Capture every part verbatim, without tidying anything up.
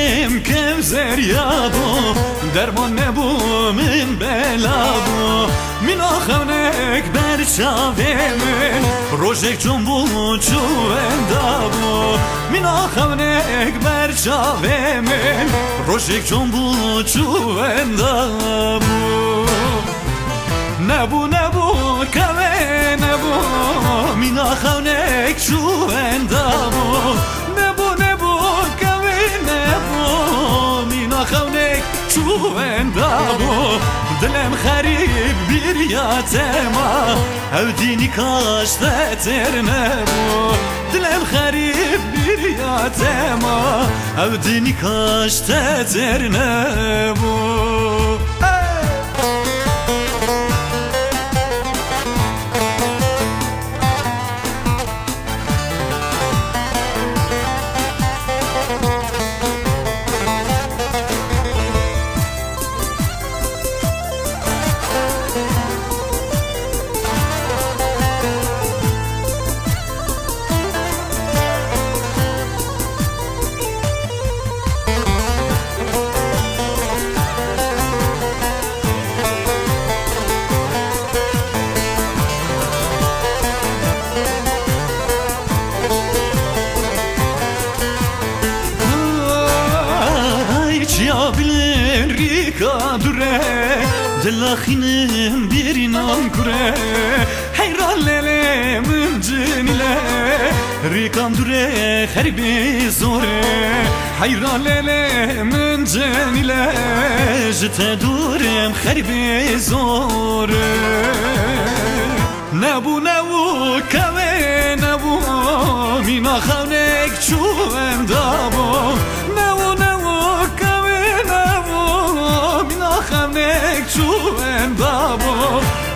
Em kevzeriya bû, derman nebû, min bela bû. Mîna xewnek ber çavê min, rojek com bû çû wenda bû. Mîna xewnek ber çavê min, rojek com bû çû wenda bû. Nebû, nebû, kevê nebû, mîna xewnek çû wenda bû. Nebû, nebû, kevê nebû, mîna xewnek çû wenda bû. Dilem xerîb bîriya te ma, ew dî nîka ji te têr nebû. Dilem xerîb bîriya te ma, ew dî nîka ji te têr nebû. Hey! Ay, çiya bilin rîka dure, dila xînin bîrinan kure. Heyra lêlê min cinîle, rîkan dure xerîbî zor e. Heyra lêlê min cinîle, ji te dûr im xerîbî zor e. Nebû, nebû, kevê nebû, mîna xewnek çû wenda bû. Nebû, nebû, kevê nebû, mîna xewnek çû wenda bû.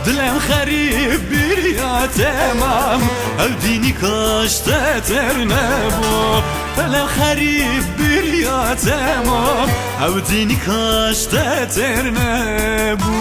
Dilem xerîb bîriya te ma, ew dî nîka ji te têr nebû. Dilem xerîb bîriya te ma, ew dî nîka ji te têr nebû.